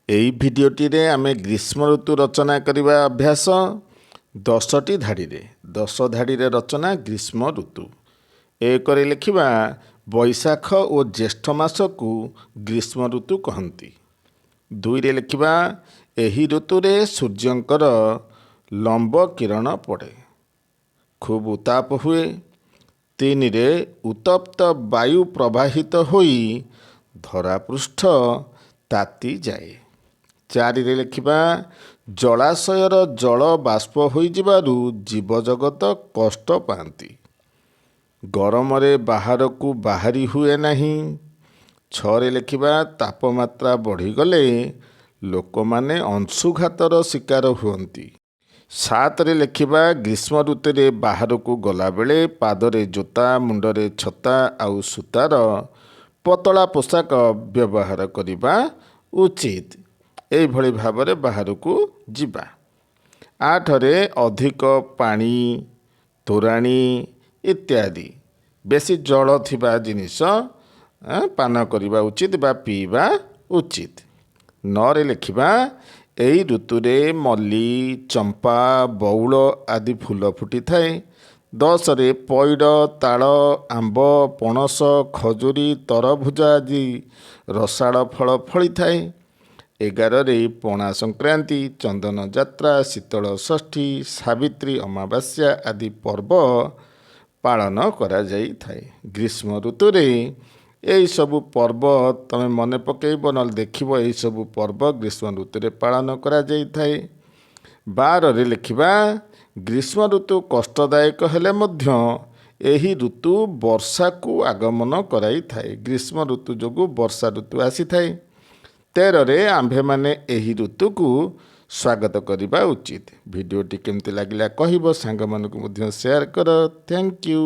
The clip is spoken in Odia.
ଏହି ଭିଡ଼ିଓଟିରେ ଆମେ ଗ୍ରୀଷ୍ମ ଋତୁ ରଚନା କରିବା ଅଭ୍ୟାସ 10ଟି ଧାଡ଼ିରେ, 10 ଧାଡ଼ିରେ ରଚନା ଗ୍ରୀଷ୍ମ ଋତୁ। ଏକରେ ଲେଖିବା, ବୈଶାଖ ଓ ଜ୍ୟେଷ୍ଠ ମାସକୁ ଗ୍ରୀଷ୍ମ ଋତୁ କହନ୍ତି। ଦୁଇରେ ଲେଖିବା, ଏହି ଋତୁରେ ସୂର୍ଯ୍ୟଙ୍କର ଲମ୍ବ କିରଣ ପଡ଼େ, ଖୁବ୍ ଉତ୍ତାପ ହୁଏ। ତିନିରେ, ଉତ୍ତପ୍ତ ବାୟୁ ପ୍ରବାହିତ ହୋଇ ଧରାପୃଷ୍ଠ ତାତିଯାଏ। ଚାରିରେ ଲେଖିବା, ଜଳାଶୟର ଜଳ ବାଷ୍ପ ହୋଇଯିବାରୁ ଜୀବଜଗତ କଷ୍ଟ ପାଆନ୍ତି। ଗରମରେ ବାହାରକୁ ବାହାରି ହୁଏ ନାହିଁ। ଛଅରେ ଲେଖିବା, ତାପମାତ୍ରା ବଢ଼ିଗଲେ ଲୋକମାନେ ଅଂଶୁଘାତର ଶିକାର ହୁଅନ୍ତି। ସାତରେ ଲେଖିବା, ଗ୍ରୀଷ୍ମ ଋତୁରେ ବାହାରକୁ ଗଲାବେଳେ ପାଦରେ ଜୋତା, ମୁଣ୍ଡରେ ଛତା ଆଉ ସୂତାର ପତଳା ପୋଷାକ ବ୍ୟବହାର କରିବା ଉଚିତ। ଏଇଭଳି ଭାବରେ ବାହାରକୁ ଯିବା। ଆଠରେ, ଅଧିକ ପାଣି, ତୋରାଣି ଇତ୍ୟାଦି ବେଶୀ ଜଳ ଥିବା ଜିନିଷ ପାନ କରିବା ଉଚିତ ବା ପିଇବା ଉଚିତ। ନଅରେ ଲେଖିବା, ଏଇ ଋତୁରେ ମଲ୍ଲି, ଚମ୍ପା, ବଉଳ ଆଦି ଫୁଲ ଫୁଟିଥାଏ। ଦଶରେ, ପଇଡ଼, ତାଳ, ଆମ୍ବ, ପଣସ, ଖଜୁରୀ, ତରଭୁଜ ଆଦି ରସାଳ ଫଳ ଫଳିଥାଏ। 11ରେ, ପଣା ସଂକ୍ରାନ୍ତି, ଚନ୍ଦନ ଯାତ୍ରା, ଶୀତଳ ଷଷ୍ଠୀ, ସାବିତ୍ରୀ ଅମାବାସ୍ୟା ଆଦି ପର୍ବ ପାଳନ କରାଯାଇଥାଏ। ଗ୍ରୀଷ୍ମ ଋତୁରେ ଏହିସବୁ ପର୍ବ ତୁମେ ମନେ ପକାଇବ, ନହେଲେ ଦେଖିବ, ଏହିସବୁ ପର୍ବ ଗ୍ରୀଷ୍ମ ଋତୁରେ ପାଳନ କରାଯାଇଥାଏ। 12ରେ ଲେଖିବା, ଗ୍ରୀଷ୍ମ ଋତୁ କଷ୍ଟଦାୟକ ହେଲେ ମଧ୍ୟ ଏହି ଋତୁ ବର୍ଷାକୁ ଆଗମନ କରାଇଥାଏ। ଗ୍ରୀଷ୍ମ ଋତୁ ଯୋଗୁଁ ବର୍ଷା ଋତୁ ଆସିଥାଏ। 13ରେ, ଆମ୍ଭେମାନେ ଏହି ଋତୁକୁ ସ୍ୱାଗତ କରିବା ଉଚିତ। ଭିଡ଼ିଓଟି କେମିତି ଲାଗିଲା କହିବ, ସାଙ୍ଗମାନଙ୍କୁ ମଧ୍ୟ ସେୟାର କର। Thank you.